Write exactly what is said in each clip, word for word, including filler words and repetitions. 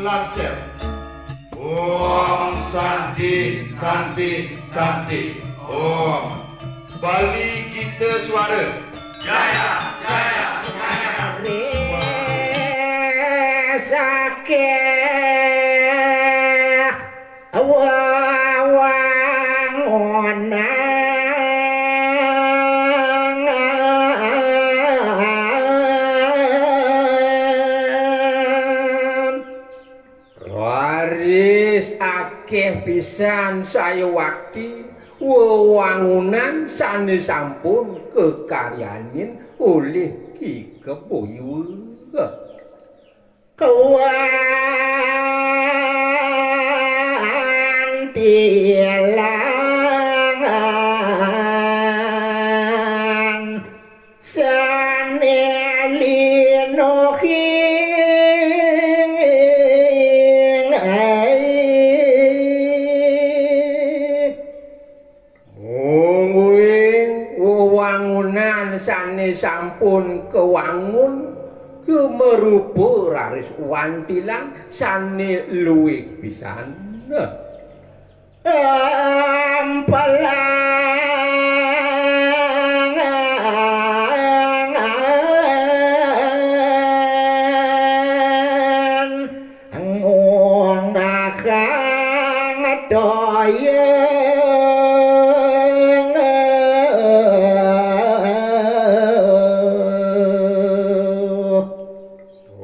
Lansir. Om Santi, Santi, Santi. Om. Bali Gita Suara. Jaya, jaya, jaya. Sakeh wewangunan. Raris akeh pisan sayuwakti wewangunan sane sampun kakaryanin olih Ki Kebo Iwa. Kawan tilangan sane linuhing. Mungguing wewangunan sane sampun kawangun, kamarupa raris wantilan sane luih pisan. Empelangan ngunggahang toya.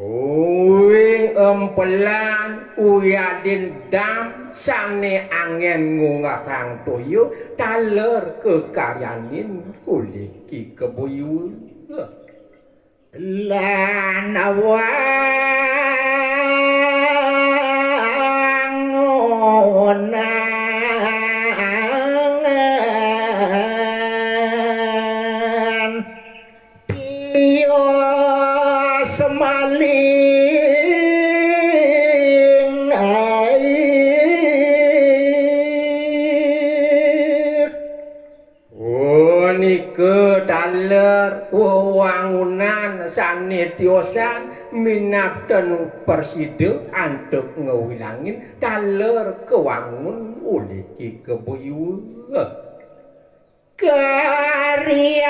Uwing empelan wiadin dam sane anggen ngunggahang toya taler kakaryanin olih Ki Kebo Iwa. Lan wangunangan tios maling. Punika taler wewangunan sane tiosan minab ten prasida antuk ngwilangin taler kawangun olih Ki Kebo Iwa. Karyan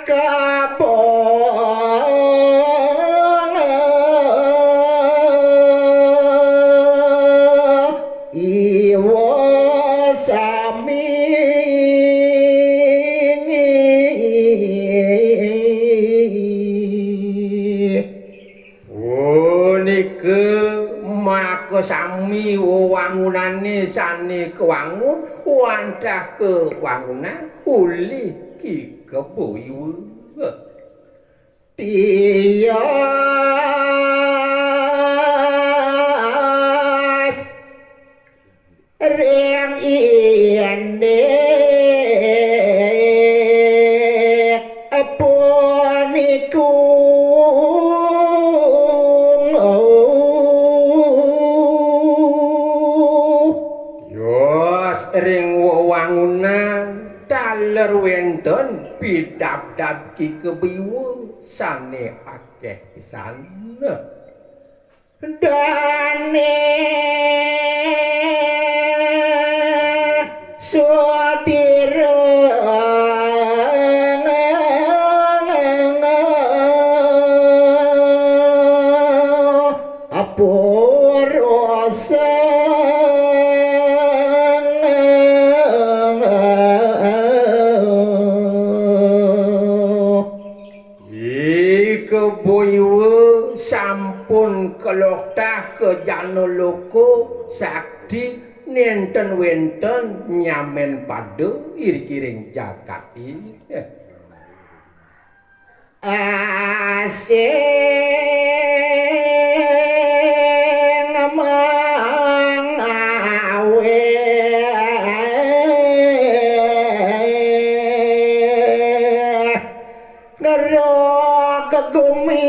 Kebo Iwa sami. Punika makasami wewangunane sane kawangun wantah kawangunan olih Ki Kebo Iwa. Tios ring indik punika. Yos ring wewangunan taler wenten pidabdab Ki Kebo Iwa sane akeh pisan. Dane sudira apurusa. Ika Boiwa sampun kaloktah ka jana loka sakti nenten wenten nyamen pada irikiring jagat ini. Asing mangawe ngerok guming.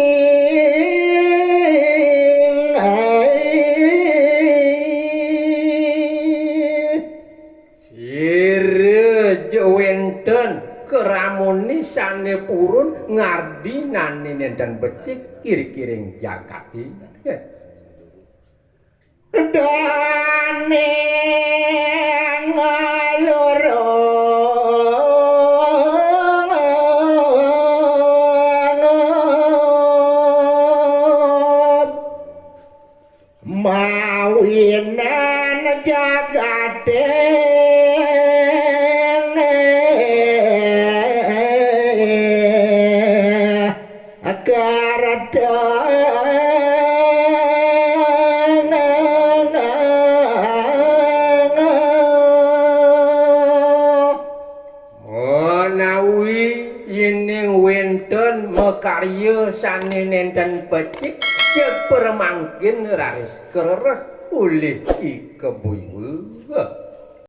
Sira ja wenten keram Oni sane purun ngardinani nenten becik kiri-kiring jagate. Daning lurung mawinan jagating kardang. Menawi yening wenten makarya sane nenten becik, jeg pramangkin raris kerereh ulih Ki Kebu Iwa.